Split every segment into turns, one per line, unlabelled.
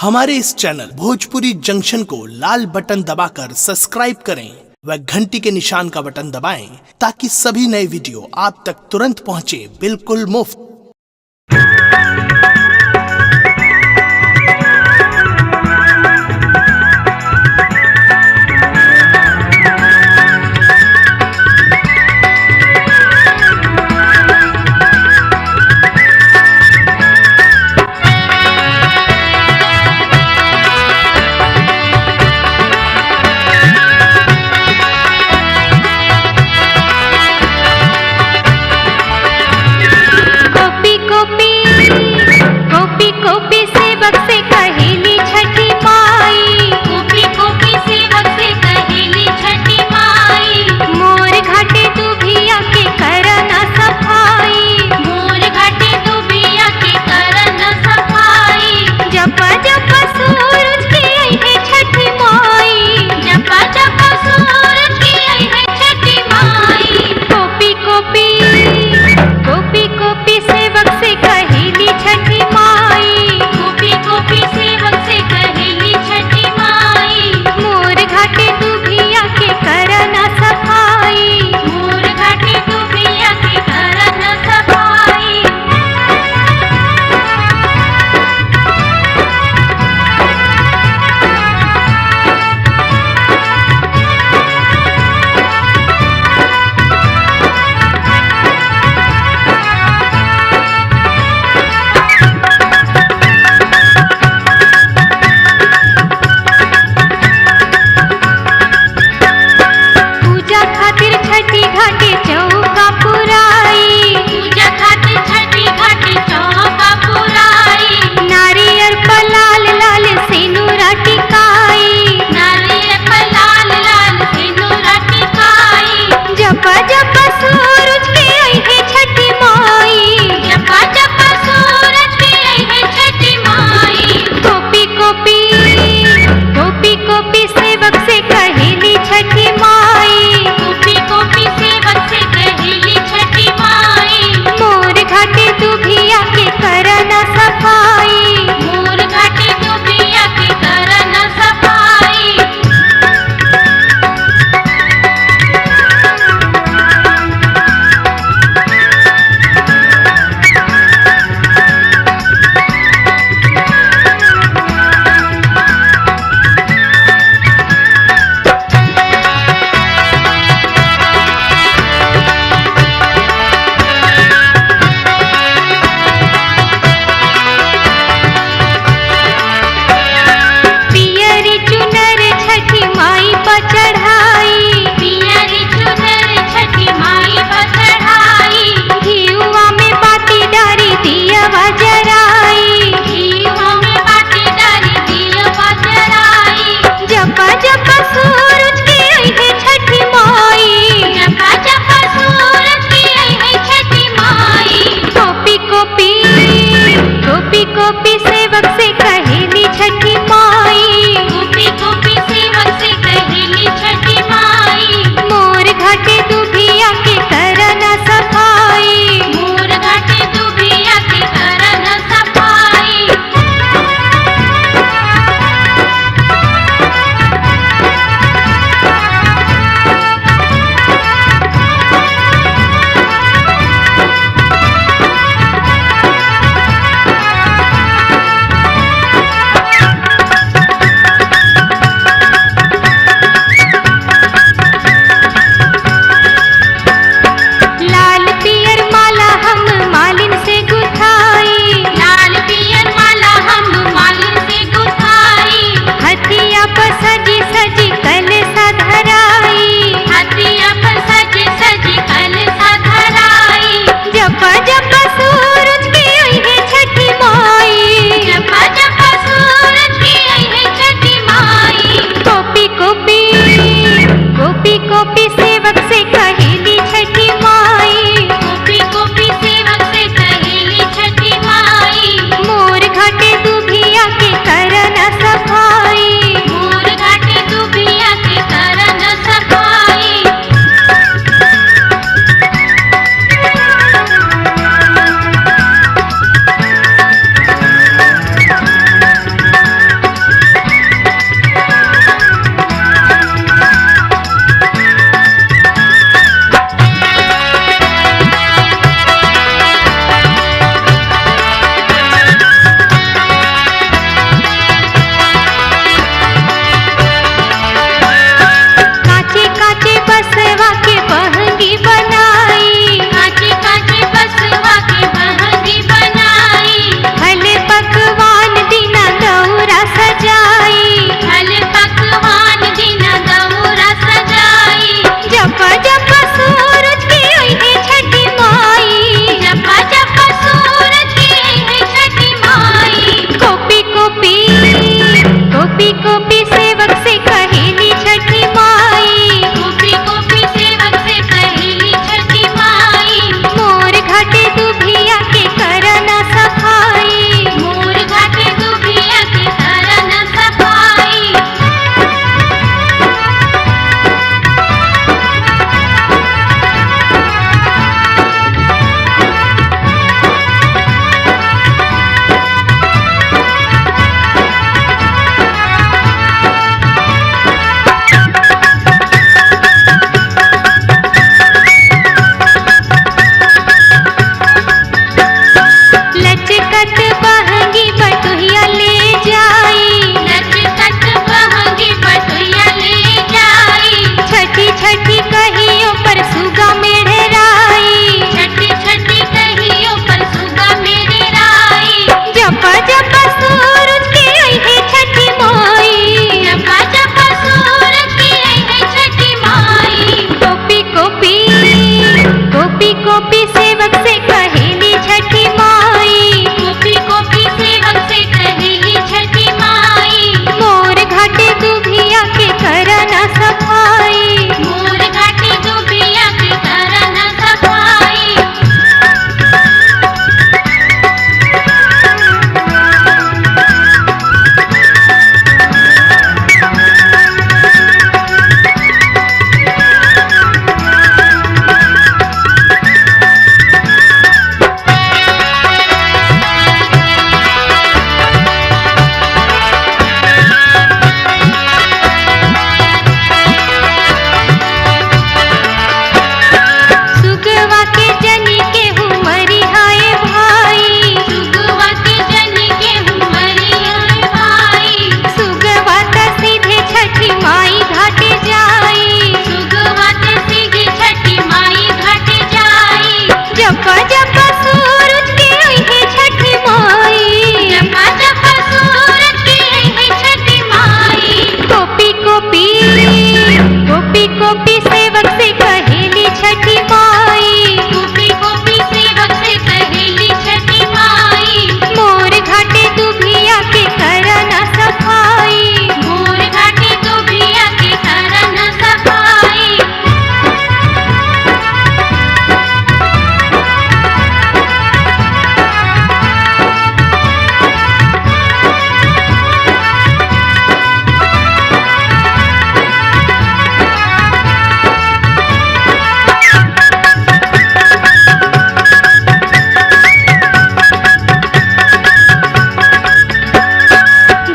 हमारे इस channel Bhojpuri junction को लाल button दबाकर सब्सक्राइब करें व घंटी के निशान का बटन दबाएं ताकि सभी नए वीडियो आप तक तुरंत पहुंचे बिल्कुल मुफ्त।
गोपी गोपी सेवक से कहेली छठी माई।
गोपी गोपी सेवक से कहेली छठी माई।
मोर घाटे दुभिया के करना सफाई।
मोर घाटे दुभिया के करना सफाई।
लचकत बहंगी बटुहिया ले जाई।
लचकत बहंगी बटुहिया ले जाई।
छठी छठी कहियो पर सुगा मेढ़राई।
छठी छठी कहियो पर सुगा मेरे राई।
जपा जपा सूरज के आई है छठी माई।
जपा जपा सूरज के आई है छठी माई।
गोपी गोपी गोपी गोपी सेवक से कहेली छठी माई।
गोपी गोपी सेवक से कहेली छठी माई।
मोर घाटे दुभिया के करना सफाई।
मोर घाटे दुभिया के करना सफाई।
सुगवा के जनी के हुमरी हाय भाई।
सुगवा के जनी के हुमरी आए भाई।
सुगवा त सीधे छठी माई घाटे जाई।
सुगवा ते सीधी छठी माई घाटे जाई।
जपा जपा सूरज के आई है छठी माई।
जपा जपा सूरज के आई है छठी माई।
गोपी गोपी गोपी गोपी सेवक से कहेली छठी माई।
गोपी गोपी सेवक से कहेली छठी माई।
मोर घाटे दुभिया के करना सफाई।
मोर घाटे दुभिया के करना सफाई।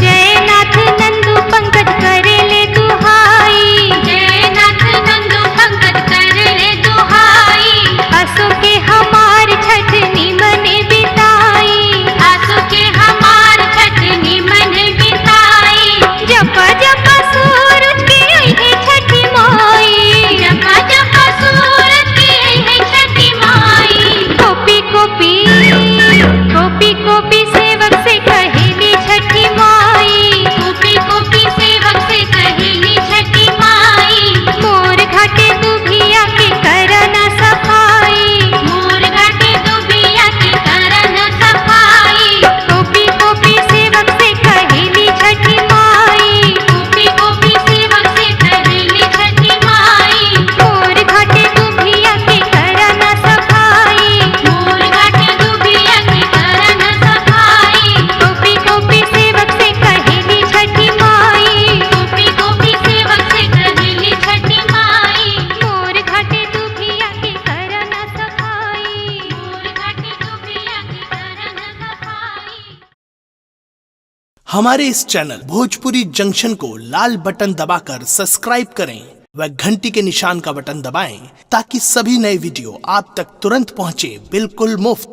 जय नाथ नंदू पंकज करे ले दुहाई।
जय नाथ नंदू पंकज कर ले दुहाई।
असो के हमार छठ निमन बिताई।
आसो के हमार छठ निमन बिताई।
जपा जपा सूरज के आई है छठी माई।
जपा जपा सूरज के आई है छठी माई।
गोपी गोपी गोपी गोपी सेवक से कहेली छठी माई।
गोपी गोपी सेवक से कहेली छठी माई।
मोर घाटे दुभिया के करना सफाई।
मोर घाटे दुभिया के करना सफाई।
गोपी गोपी सेवक से कहेली छठी माई।
गोपी गोपी सेवक से कहेली छठी माई।
मोर घाटे दुभिया के करना सफाई।
मोर घाटे दुभिया के करना सफाई।
गोपी गोपी सेवक से कहेली छठी माई।
गोपी गोपी सेवक से कहेली छठी माई।
मोर घाटे दुभिया के करना सफाई।
मोर घाटे दुभिया के करना सफाई।
हमारे इस चैनल भोजपुरी जंक्शन को लाल बटन दबाकर सब्सक्राइब करें व घंटी के निशान का बटन दबाएं ताकि सभी नए वीडियो आप तक तुरंत पहुंचे बिल्कुल मुफ्त।